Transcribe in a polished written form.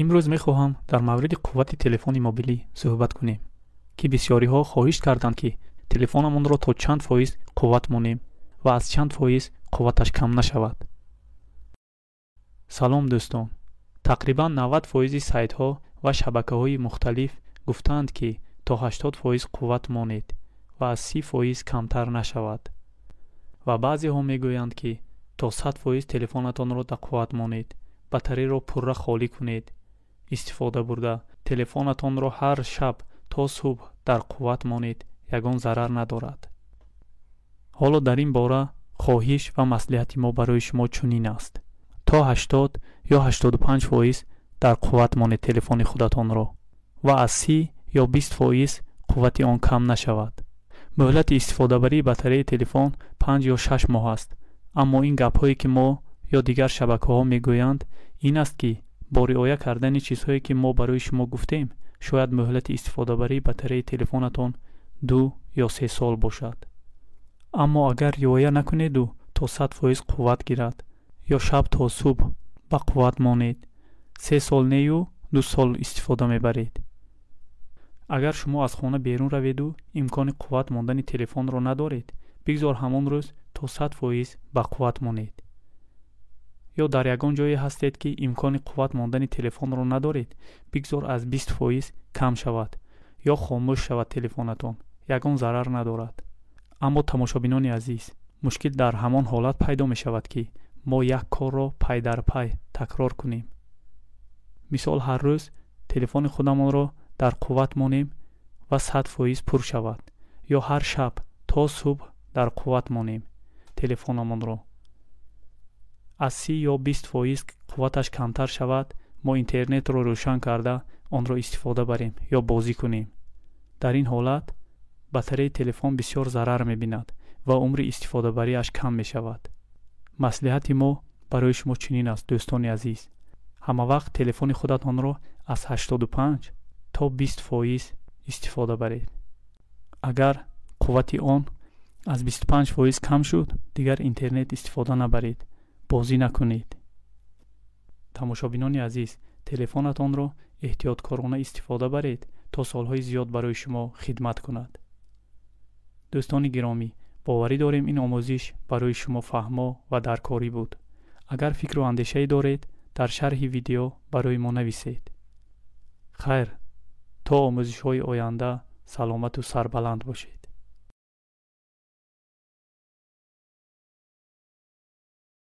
Имрӯз мехоҳам дар мавриди қуввати телефони мобилӣ суҳбат кунем, ки бисёриҳо хоҳиш карданд, ки телефонамонро то чанд фоиз қувват монем ва аз чанд фоиз қувваташ кам нашавад. Салом, дӯстон! Тақрибан 90 фоизи сайтҳо ва шабакаҳои мухталиф гуфтаанд, ки то 80% қувват монед ва аз 30% камтар нашавад. Ва баъзеҳо мегӯянд, ки то 100% телефонатонро дар қувват монед, батареяро пурра холӣ кунед, истифода бурда телефонатонро ҳар шаб то субҳ дар қувват монед, ягон зарар надорад. Ҳоло дар ин бора хоҳиш ва маслиҳати мо барои шумо чунин аст: то 80 ё 85% дар қувват монед телефони худатонро ва аз 30 ё 20% қуввати он кам нашавад. Муҳлати истифодабарии батареяи телефон 5 ё 6 моҳ аст. Аммо ин гапҳое, ки мо ё дигар шабакаҳо мегӯянд, ин аст, ки бо риоя кардани чизҳое, ки мо барои шумо гуфтем, шояд муҳлати истифодабарии батареяи телефонатон 2 ё 3 сол бошад. Аммо агар риоя накунеду то 100% қувват гирад ё шаб то субҳ ба қувват монед, 3 сол нею, 2 сол истифода мебаред. Агар шумо аз хона берун раведу имкони қувват мондани телефонро надоред, бигзор ҳамон рӯз то 100% ба қувват монед. Ё дар ягон ҷое ҳастед, ки имкони қувват мондани телефонро надоред, бигзор аз 20% кам шавад ё хомӯш шавад телефонатон, ягон зарар надорад. Аммо, тамошобинони азиз, мушкил дар ҳамон ҳолат пайдо мешавад, ки мо як корро пай дар пай такрор кунем. Мисол, ҳар рӯз телефони худамонро дар қувват монем ва 100% пур шавад ё ҳар шаб то субҳ дар қувват монем телефонамонро, аз 30 ё 20% қувваташ камтар шавад, мо интернетро рӯшан карда, онро истифода барем ё бозӣ кунем. Дар ин ҳолат батареяи телефон бисёр зарар мебинад ва умри истифодабариаш кам мешавад. Маслиҳати мо барои шумо чунин аст, дӯстони азиз: ҳамавақт телефони худатонро аз 85 то 20% истифода баред. Агар қуввати он аз 25% кам шуд, дигар интернет истифода набаред, бозӣ накунед. Тамошобинони азиз, телефонатонро эҳтиёткорона истифода баред, то солҳои зиёд барои шумо хидмат кунад. Дӯстони гиромӣ, боварӣ дорем, ин омӯзиш барои шумо фаҳмо ва даркорӣ буд. Агар фикру андешае доред, дар шарҳи видео барои мо нависед. Хайр, то омӯзишҳои оянда саломату сарбаланд бошед.